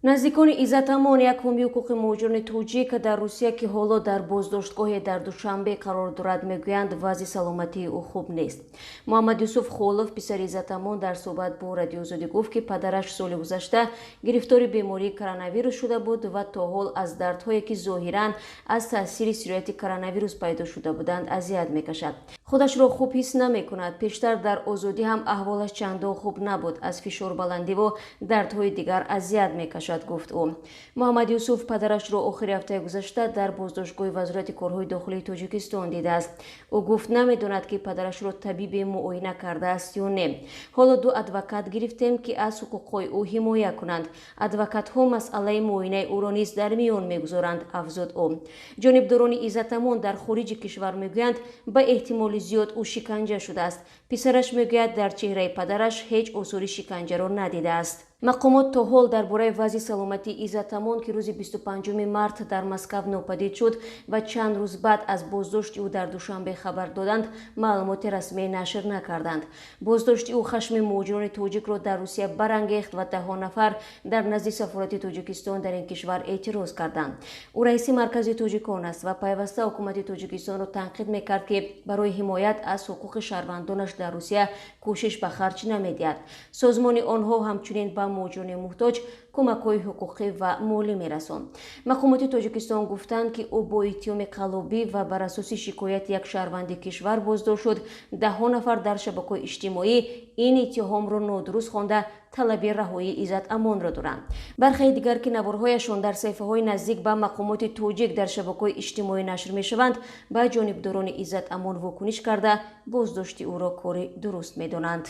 Наздикони Иззат Амон, як ҳомии ҳуқуқи муҳоҷирони тоҷик дар Русия, ки ҳоло дар боздоштгоҳе дар Душанбе қарор дорад, мегӯянд, вазъи саломатии ӯ хуб нест. Муҳаммад Юсуф Холов, писари Иззат Амон, дар суҳбат бо Радиои Озодӣ гуфт, ки падараш соли гузашта гирифтори бемории коронавирус шуда буд ва то ҳол аз дардҳое, ки зоҳиран аз таъсири сирояти коронавирус пайдо шуда буданд, азият мекашад. Худашро хуб ҳис намекунад. Пештар дар озодӣ ҳам аҳволаш чандон хуб набуд. Аз фишорбаландиву дардҳои дигар азият мекашад, гуфт ӯ. Муҳаммад Юсуф падарашро охири ҳафтаи гузашта дар боздоштгоҳи Вазорати корҳои дохилии Тоҷикистон дидааст. Ӯ гуфт, намедонад, ки падарашро табибе муоина кардааст ё не. Ҳоло ду адвокат гирифтем, ки аз ҳуқуқҳои ӯ ҳимоя кунанд. Адвокатҳо масъалаи муоинаи ӯро низ дар миён мегузоранд, афзуд ӯ. Ҷонибдорони Иззат Амон дар хориҷи кишвар мегӯянд, ба эҳтимоли зиёд ӯ шиканҷа шудааст. Писараш мегӯяд, дар чеҳраи падараш ҳеҷ осори шиканҷаро надидааст. Мақомот то ҳол дар бораи вазъи саломатии Иззат Амон, ки рӯзи 25 март дар Москав нопадид шуд ва чанд рӯз баъд аз боздошти ӯ дар Душанбе хабар доданд, маълумоти расмӣ нашр накарданд. Боздошти ӯ хашми муҳоҷирони тоҷикро дар Русия барангехт ва даҳҳо нафар дар назди сафорати Тоҷикистон дар ин кишвар эътироз карданд. Ӯ раиси Маркази тоҷикон аст ва пайваста ҳукумати Тоҷикистонро танқид мекард, ки барои ҳимоят аз ҳуқуқи шаҳрвандонаш дар Русия кӯшиш ба харҷ намедиҳад. Созмони онҳо ҳамчунин ба муҳоҷирони муҳтоҷ кӯмакҳои ҳуқуқӣ ва молӣ мерасонд. Мақомоти Тоҷикистон гуфтанд, ки ӯ бо иттиҳоми қаллобӣ ва бар асоси шикояти як шаҳрванди кишвар боздошт шуд. Даҳҳо нафар дар шабакаҳои иҷтимоӣ ин иттиҳомро нодуруст хонда, талаби раҳоии Иззат Амонро доранд. Бархеи дигар, ки наворҳояшон дар саҳифаҳои наздик ба мақомоти тоҷик дар шабакаҳои иҷтимоӣ нашр мешаванд, ба ҷонибдорони Иззат Амон вокуниш карда, боздошти ӯро кори дуруст медонанд.